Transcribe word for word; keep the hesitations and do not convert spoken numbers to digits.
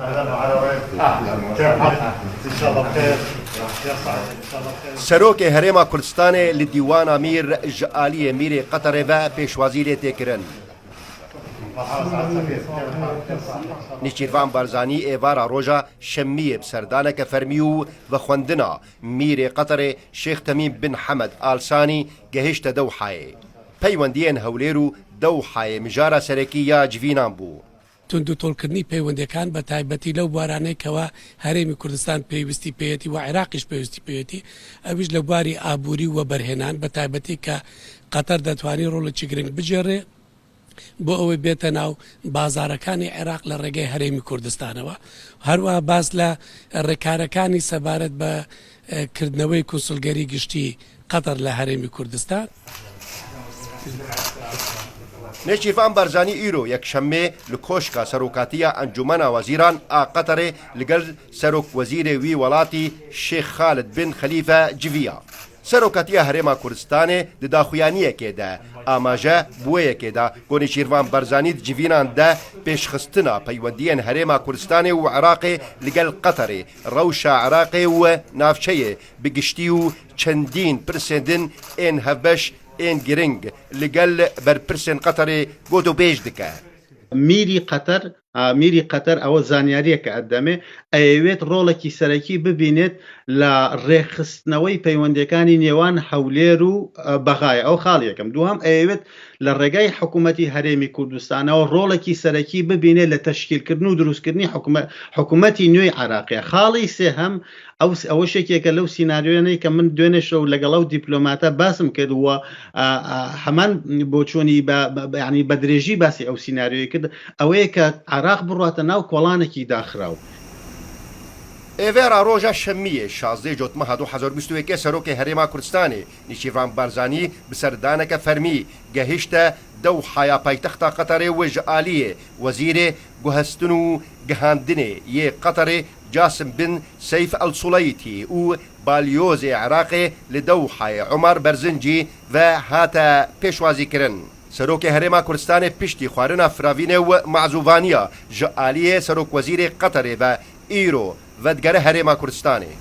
اهلا وعلى وين؟ اهلا، كيف حالك؟ ان شاء الله بخير. يا سعد، ان شاء الله بخير. Serokê Herêma Kurdistanê li dîwana mîr ji aliyê mîrê Qeterê ve pêşwazî lê tê kirin. Nîçîrvan Barzanî êvara roja şemiyê bi serdaneke fermî û vexwendina mîrê Qeterê Şêx Temîm bin Hemed Al Sanî gehişte Dewhayê. Peywendiyên Hewlêr û Dewhayê mijara serekî ya civînan bû. Tund û tolkirinî peywendiyekان بە تایبەتی لەو بوارانەی کەوا هەرێمی کوردستان پێویستی پێیەتی و عێراقیش پێویستی پێیەتی، ئەویش لە بواری ئابووری و وەبەرهێنان، بە تایبەتی کە قەتەر دەتوانی ڕۆڵێکی گرنگ بجێڕێ بۆ ئەوەی بێتە ناو بازارەکانی عێراق لە ڕێگەی هەرێمی کوردستانەوە. هەروەها باس لە ڕێکارەکانی سەبارەت بە، ئە، کردنەوەی کونسولگەری گشتی قەتەر لە هەرێمی کوردستان. Nêçîrvan Barzanî îro yekşemê li Koşka Serokatiya Encûmena Wezîran a Qeterê li gel Serokwezîrê wî welatî Şêx Xalid bin Xelîfe civiya. Serokatiya Herêma Kurdistanê di daxuyaniyekê de amaje bi wê yekê da ku Nêçîrvan Barzanî di civînan de pêşxistina peywendiyên Herêma Kurdistanê û Iraqê li gel Qeterê, rewşa Iraqê û navçeyê bi giştî û çendîn pirsên din ên hevbeş ên giring li gel berpirsên Qeterê gotûbêj dike. Mîrî Qeter, a, mîrî Qeter ew zanyariyeke edemê، ئەیەوێت ڕۆڵێکی سەرەکی ببینێت لە ڕێکخستنەوەی پەیوەندیەکانی نێوان هەولێر و، ئە، بەغایە. ئەو خاڵی یەکەم. دووهەم، ئەیەوێت لە ڕێگای حکوومەتی هەرێمی کوردستانەوە ڕۆڵێکی سەرەکی ببینێت لە تەشکیلکردن و دروستکردنی حکومە-، حکوومەتی نوێی عێراقیە. خاڵی سێهەم، ئەو س-، ئەوە شێکێکە لەو سیناریۆیانەی کە من دوێنێ شەو لەگەڵ ئەو دیپلۆماتە باسم کرد و، ئا، ئا، هەمان بۆچوونی بە، بە، بە، یعنی بە درێژی باسی ئەو سیناریۆی کرد، ئەوەیە کە عێراق بڕاتە ناو کۆڵانێکی داخراو. Êvera roja şemiyê şazdeh Cotmeha du hezar bîst û yekê Serokê Herêma Kurdistanê Nîçîrvan Barzanî bi serdaneke fermî gehişte Dewhaya paytexta Qeterê û ji aliyê Wezîrê Guhestin û Gihandinê yê Qeterê Casim bin Seyf El Suleytî û Balyozê Iraqê li Dewhayê Umar Berzincî ve hate pêşwazîkirin. Serokê Herêma Kurdistanê piştî xwarina firavînê û mazûvaniya ji aliyê Serokwezîrê Qeterê ve îro vedigere Herêma Kurdistanê.